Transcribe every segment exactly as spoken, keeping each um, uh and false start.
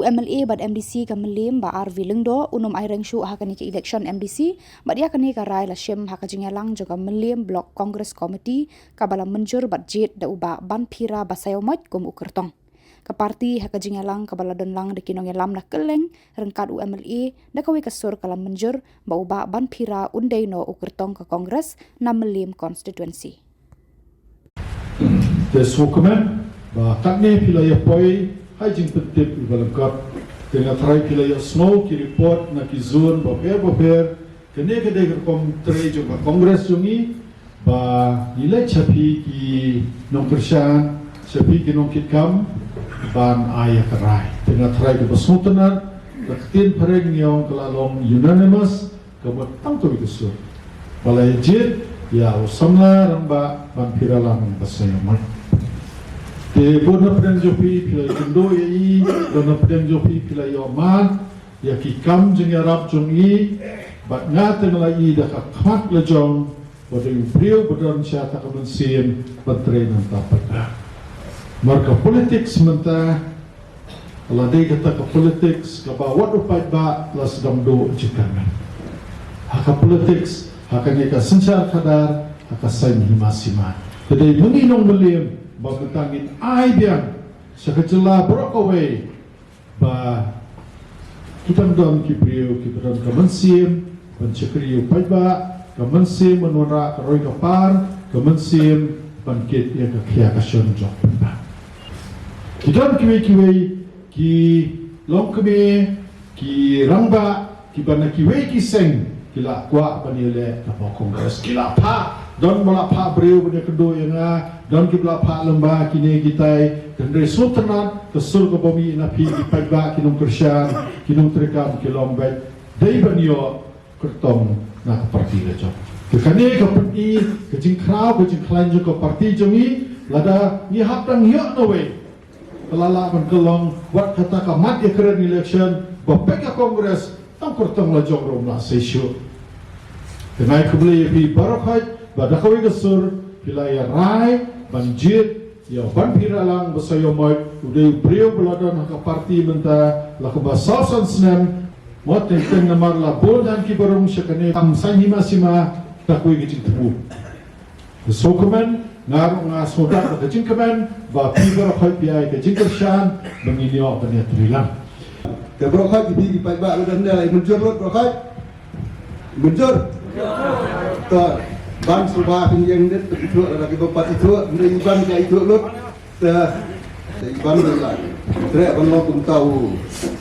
M L A bad M D C ka Mylliem Bah R V Lyngdoh un ym aireng shuh ha kane ka election M D C, bad ïa kane ka rai la shim ha ka jingïalang jong ka Mylliem Block Congress Committee kaba la mynjur bad jied da u Bah Banphira Basaiawmoit kum u kyrtong. Ka parti ha ka jingïalang kaba la don lang da ki nongïalam na kylleng ryngkat u M L A, da kawei ka sur ka la mynjur ba u Bah Banphira un dei noh u kyrtong ka Congress na Mylliem constituency. Te sngewkmen ba katne phi la ïa poi ha jingpyntip iba lyngkot. Te nga tharai phi la ïa sngew ki report na ki zone bapher bapher. Kane ka dei ka rukom trei jong ka Congress jong ngi, ba ngi leit sha phi ki nongkyrshan, sha phi ki nongkitkam, ban ai ïa ka rai. Te nga tharai kaba sngewtynnat, ka ktien phareng ngi ong ka la long unanimous, ka mut tang kawei ka sur. Ba la ïa jied ïa u samla rangbah Banphiralang Basaiawmoit. Te bun na pdeng jong phi, phi la ïakynduh ïa i, bun na pdeng jong phi, phi la ïoh mad ïa ki kam jingïarap jong i, bad nga te nga la i da ka khmat la jong, ba dei u briew ba don sha ta ka mynsiem ban trei nangta pat. Namar ka politics mynta, la dei kata ka politics kaba wat u paidbah la sdang duh jingkyrmen. Ha ka politics, ha kane ka synshar khadar, ha ka saiñ hima sima. Te dei ma ngi nong Mylliem ba mynta ngin ai biang sha ka jylla baroh kawei, ba ki dang don ki briew kiba don ka mynsiem ban shakri ïa u paidbah, ka mynsiem ban wanrah ka roi ka par, ka mynsiem ban kit ïa ka khia ka shon jong u paidbah. Ki don kiwei kiwei ki longkmie, ki rangbah kiba na kiwei ki seng, ki la kwah ban ïaleh da ka Congress. Ki la phah, don ba la phah briew ban ïakynduh ïa nga, don kiba la phah lyngba kine kitai. Hynrei sngewtynnat ka sur kaba mih na phi ki paidbah, ki nongkyrshan, ki nongtrei kam, ki long beit, dei ban ïoh kyrtong na ka parti la jong. Te kane ka pyni ka jingkhraw ka jingkhlaiñ jong ka parti jong ngi. Lada ngi hap dang ïoh na wei, ka la lah ban kyllong wat kata ka mat ïakren election, ba peit ka Congress tang kyrtong la jong ruh ym lah sei shuh. Te nga ai khublei ïa phi baroh khoit ba da kawei ka sur phi la ïa rai ban jied ïa u Banphiralang Basaiawmoit, u dei u briew ba la don ha ka parti mynta la kumba saw san snem. Mo, teng teng namar la bun jan kiba rung sha kane ka saiñ hima sima, da kawei ka jingthmu. Sngewkmen, nga ruh nga sngewthuh ka jingkmen ba phi baroh khoit phi ai ka jingkyrshan ba ngin ïoh ban ïatrei lang. Te baroh khoit phi, phi paidbah ruh, da mynjur lut baroh khoit. Mynjur. To, ban suba phin ïeng dit phin ithuh, lada kiba pat ithuh, hynrei ban ka ithuh lut. Te, te ban la treh ban long kumta u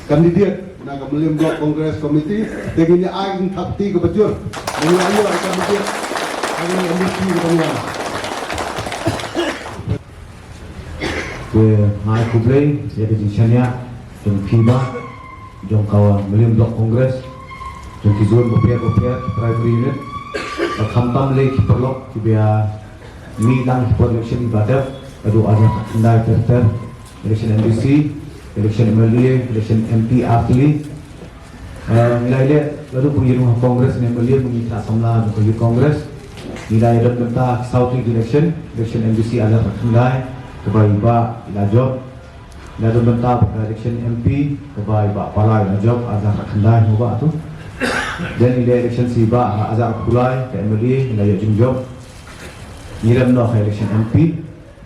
candidate na ka Mylliem Block Congress Committee. Te ngin ïa ai ka thapti kaba jur. Ngin ïa ïoh ka candidate, ka M D C kaba wan. Te nga ai khublei ïa ka jingshaniah jong phi ba jong ka Mylliem Block Congress, jong ki zone bapher bapher, ki primary unit, bad khamtam lei ki paralok kiba ïa mih lang ki por election ba dep, haduh ar hajar khyndai ter ter, election M D C, election M L A, election M P ar tylli. Eh, ngi la ïaleh, haduh ba ngi rung ha Congress ne M L A, ba ngi khynnah samla jong ka Youth Congress. Ngi la ïadon bynta ha ki saw tylli ki election, election M D C ar hajar khyndai, kaba i Bah i la jop. Ngi la don bynta bad ka election M P, kaba i Bah Pala i la jop, ar hajar khyndai mo Bah tu. Then i la election sha i Bah ha ar hajar khyndai, ka M L A, i la ïoh jingjop. Ngi rem noh ha election M P,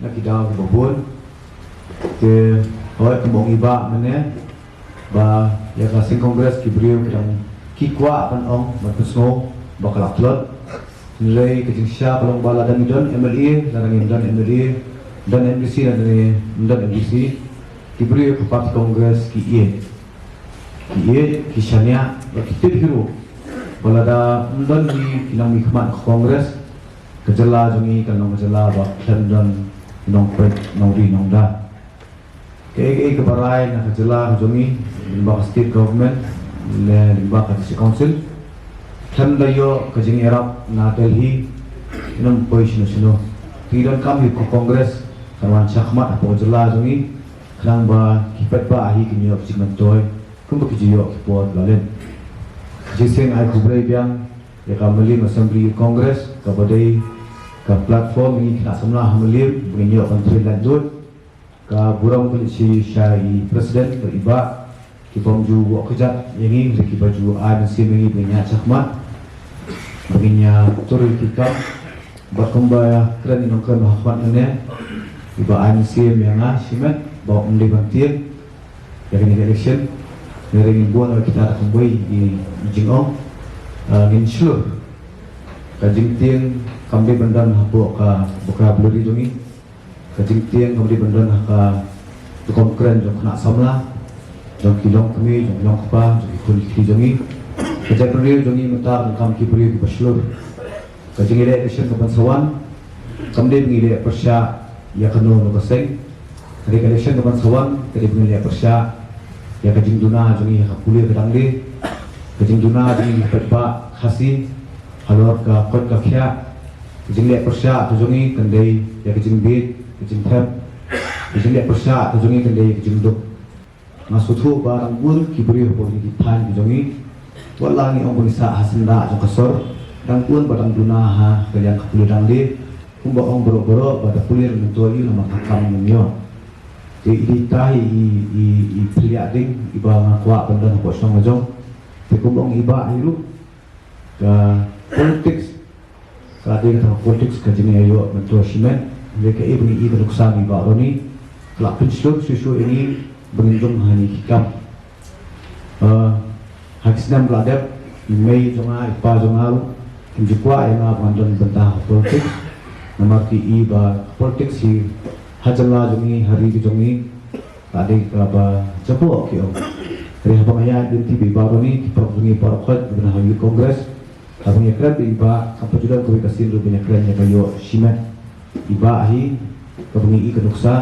na ki daw kiba bun. Te, hooid kumba ong i Bah mynne, ba ïa ka seng Congress ki briew ki dang ki kwah ban ong, ban pynsngew ba ka la tlot. Hynrei ka jingshisha ka long ba lada ngi don M L A, lada ngim don M L A, don M D C, lada ngim don M D C, ki briew ka party Congress ki ïeit. Ki ïeit, ki shaniah, bad ki tip hi ruh ba lada ym don ngi ki nongmihkhmat ka Congress, ka jylla jong ngi kan long ka jylla ba khlem don nongpeit, nongri nongda. Kaei kaei kaba rai na ka jylla ka jong ngi, lyngba ka state government, ne lyngba ka district council, khlem da ïoh ka jingïarap na Delhi, ym poi shano shano. Te ngi donkam hi ka Congress kan wan shakhmat hapoh ka jylla jong ngi, khnang ba ki paidbah hi kin ïoh ka jingmyntoi kumba ki ju ïoh ki por ba la leit. Jingshaniah ai khublei biang ïa ka Mylliem Assembly Congress, kaba dei ka platform ngi khynnah samla ha Mylliem ba ngin ïoh ban trei laitluid. Ka burom khublei shibun sha i President bad i Bah, Ki bym ju wad kjat ïa ngi, ki ba ju ai mynsiem ïa ngi ba ngin ïa shakmat, ba ngin ïa tur ïa ki kam. Bad kumba kren i nongkren ba ha khmat ne, i ba ai mynsiem ïa nga shimet ba ym dei ban tieng ïa kane ka election. Hynrei ngin bun ïa kita da kumwei i jingong. Ah, ngin shlur. Ka jingtieng kam dei ban don hapoh ka vocabulary jong ngi. Ka jingtieng kam dei ban don ha ka rukom kren jong khynnah samla, jong ki longkmie, jong ki longkpa, jong ki khun ki kti jong ngi. Ka jaitbynriew jong ngi mynta donkam ki briew kiba shlur. Ka jingïaleh election kaban sa wan kam dei ban ïaleh pyrshah ïa kano kano ka seng. Ka dei ka election kaban sa wan ka dei ban ïaleh pyrshah ïa ka jingduna jong ngi ha ka pule ka dang dei, ka jingduna jong ngi ha ka paidbah Khasi halor ka koit ka khiah. Ka jingleh pyrshah ka jong ngi kan dei ïa ka jingbieit, ka jingthep. Ka jingleh pyrshah ka jong ngi kan dei ïa ka jingduk. Nga sngewthuh ba dang bun ki briew hapoh ki thaiñ ki jong ngi, wat la ngi ong ba ngi sah ha syndah jong ka sor, dang bun ba dang duna ha ka liang ka pule dang dei. Kumba ong baroh baroh ba da pule mynta ïa u namar ka kam ngim ïoh. Te i dei ita hi i, i, i pyrshah ding i ba nga kwah ban don hapoh shnong la jong. Te kumba ong i Bah hi ruh, ka politics ka dei kata ka politics ka jingïaroh mynta shimet. Hynrei kaei ba ngi i ka nuksa ngi Bah Ronnie, ka la pynshlur shuh shuh ïa ngi ba ngin rung ha ngi ki kam. Ah, ha ki snem ba la dep, i mei jong nga, i pa jong nga ruh kim ju kwah ïa nga ba ngan don bynta ha politics. Namar ki i ba politics hi ha jylla jong ngi, ha ri jong ngi, ka dei kaba jaboh ki ong. Hynrei haba nga ïaid lynti bad i Bah Ronnie, ki paralok jong ngi, paralok hooid kiba na ha Youth Congress, haba nga ïakren bad i Bah, kam pat ju don kawei ka sien ruh ban ïakren ïa ka ïoh shimet. I Bah hi, kaba ngi i ka nuksa,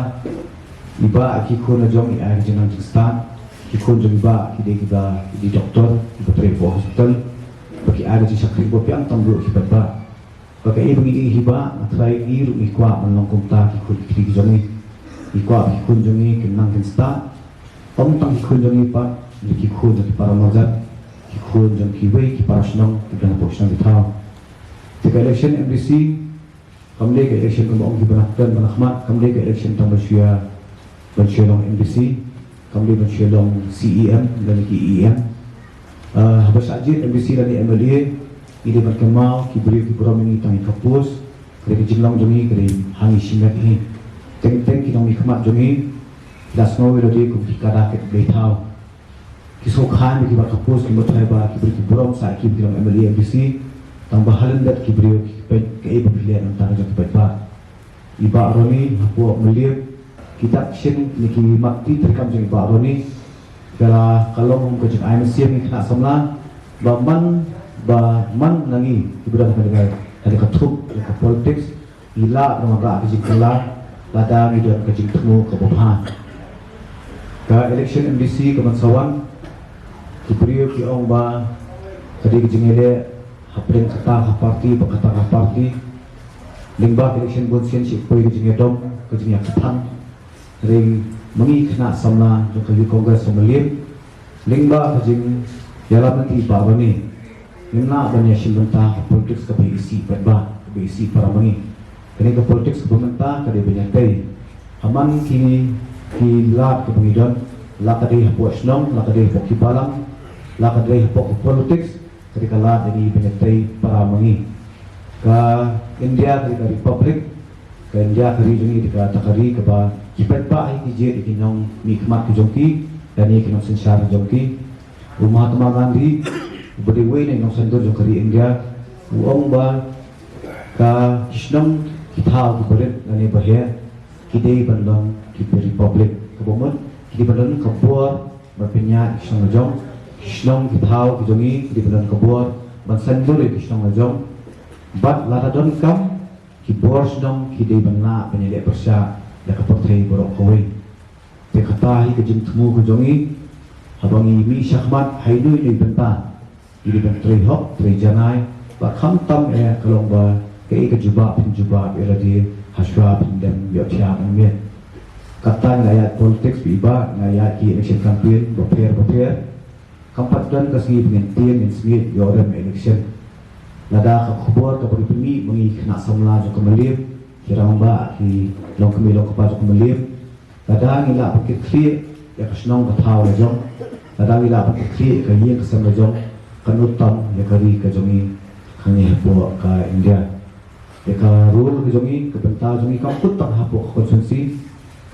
i Bah, ki khun la jong i ai ka jingnang jingstad. Ki khun jong i Bah ki dei kiba, ki dei doktor, kiba trei hapoh hospital. Bad ki ai ka jingshakri ba biang tam ruh ki paidbah. Ba kaei ba ngi i hi Bah, nga trai ngi ruh ngi kwah ban long kumta ki khun ki kti ki jong ngi. Ngi kwah ba ki khun jong ngi kin nang kin stad. Ym tang ki khun jong ngi pat, hynrei ki khun jong ki para marjan, ki khun jong kiwei ki para shnong kiba don hapoh ki shnong ki thaw. Te ka election M D C kam dei ka election kumba ong kiba na pdeng ba na khmat, kam dei ka election tang ban shu ïa, ban shu ïa long M D C, kam dei ban shu ïa long C E M lane ki E M. Ah, haba shah jied M D C lane M L A, ngi dei ban kynmaw ki briew ki burom ïa ngi tang ïa ka post. Ka dei ka jinglong jong ngi ka dei ha ngi shimet hi. Teng teng ki nongmihkhmat jong ngi ki la sngew ïa lade kum ki kada ki blei thaw. Ki sngewkhan ba ki bat ka post, ki mut thaw ba ki briew ki burom sa ïa ki ba ki long M L A, M D C. Tang ba ha lyndet ki briew ki peit kaei ba phi leh na ka bynta jong ki paidbah. I Bah Ronnie hapoh Mylliem, ki dak shin ne ki mat ki treikam jong i Bah Ronnie. Ka la, ka long ka jingai mynsiem ïa ngi khynnah samla ba man, ba man na ngi kiba don ha kane ka, ha kane ka thup jong ka politics, ngi lah ban wanrah ka jingkylla lada ngi don ka jingthmu kaba bha. Ka election M D C kaban sa wan, ki briew ki ong ba ka dei ka jingïaleh hapdeng kata ka party bad kata ka party. Lyngba ka election bun sien shu poi ka jingïadom, ka jingïakynthang. Hynrei ma ngi khynnah samla jong ka Youth Congress ka Mylliem, lyngba ka jingïalam lynti i Bah Ronnie, ngim lah ban ïashim bynta ha ka politics kaba isih paidbah, kaba isih para ma ngi. Kane ka politics kaba mynta ka dei ban ïatei ha man kine ki lad kiba ngi don, la ka dei hapoh shnong, la ka dei hapoh ki balang, la ka dei hapoh ka politics, ka dei ka lad ïa ngi ban ïatei para ma ngi. Ka India ka dei ka republic, ka India ka ri jong ngi ka dei kata ka ri kaba ki paidbah hi ki jied ïa ki nongmihkhmat ki jong ki lane ki nongsynshar ki jong ki. U Mahatma Gandhi uba dei uwei na ki nongshondur jong ka ri India u ong ba ka, ki shnong ki thaw kiba rit lane ba heh ki dei ban long ki republic, kaba mut ki dei ban long ka bor ban pynïaid ïa ki shnong la jong. Ki shnong ki thaw ki jong ngi ki dei ban long ka bor ban saiñdur ïa ki shnong la jong. Bad lada donkam, ki bor shnong ki dei ban lah ban ïaleh pyrshah ïa ka pyrthei baroh kawei. Te kata hi ka jingthmu ka jong ngi, haba ngi mih shakhmat ha ino ino i bynta, ngi dei ban trei hok trei janai, ba khamtam eh ka long ba kaei ka jubab phin jubab ïa lade ha shuwa phin dem ïohthiah mynmiet. Kata ngi la ïaid politics bad i Bah, ngi la ïaid ki election campaign bapher bapher. Kam pat don ka sngi ba ngin tieng ngin sngewthuh ïoh rem election. Lada ka khubor kaba ngi pynmih ma ngi khynnah samla jong ka Mylliem, ki rangbah, ki longkmie longkpa jong ka Mylliem, lada ngi lah ban kit khlieh ïa ka shnong ka thaw la jong, Lada ngi lah ban kyrkieh ka ïing ka sem la jong, kan ym tam ïa ka ri ka jong ngi hangne hapoh ka India. Ïa ka rule ka jong ngi, ka bynta jong ngi kam kut tang hapoh ka constituency,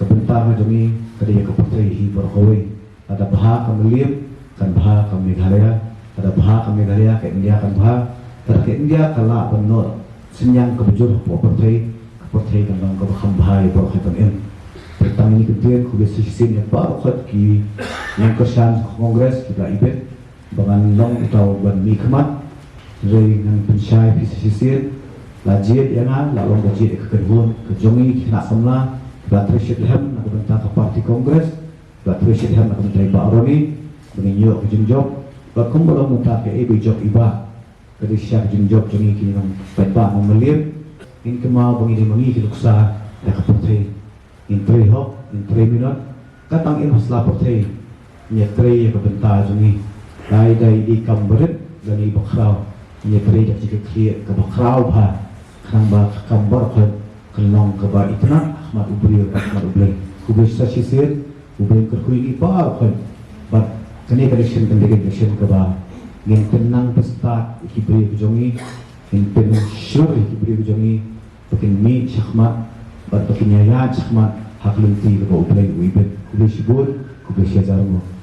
ka bynta ka jong ngi ka dei ïa ka pyrthei hi baroh kawei. Lada bha ka Mylliem, kan bha ka Meghalaya. Lada bha ka Meghalaya, ka India kan bha. Lada ka India ka lah ban noh synñiang kaba jur hapoh pyrthei, ka pyrthei kan long kaba kham bha ïa baroh hi ban im. Te tang ïa kane ka ktien, khublei sa shisien ïa baroh ki nongkyrshan Congress kiba ibit ba ngan long uta uban mihkhmat. Hynrei ngan pynshai phi sa shisien, la jied ïa nga, la long ba jied ïa ka kynhun ka jong ngi ki khynnah samla, la trei shitrhem na ka bynta ka party Congress, la trei shitrhem na ka bynta i Bah Ronnie, ba ngin ïoh ka jingjop. Bad kumba long mynta kaei ba i jop i Bah, ka dei shisha ka jingjop jong ngi ki nongpaidbah nong Mylliem. Ngin kynmaw ba ngi dei ma ngi ki nuksa ïa ka pyrthei. Ngin trei hok, ngin trei minot. Ka tang im ha sla pyrthei, ngin ïa trei ïa ka bynta jong ngi. Dei dei i kam barit lane i bakhraw, ngin ïa trei da ka jingkitkhlieh kaba khraw bha, khnang ba ka kam baroh kan long kaba itynnad ha khmat u briew bad ha khmat U Blei. Khublei sa shisien. U Blei un kyrkhu ïa ngi baroh. Bad kane ka election kan dei ka election kaba ngin pynnang pynstad ïa ki briew ki jong ngi, ngin pynshlur ïa ki briew ki jong ngi ba kin mih shakhmat bad ba kin ïaid shakhmat ha ka lynti kaba U Blei u ibit. Khublei shibun, khublei shihajar nguh.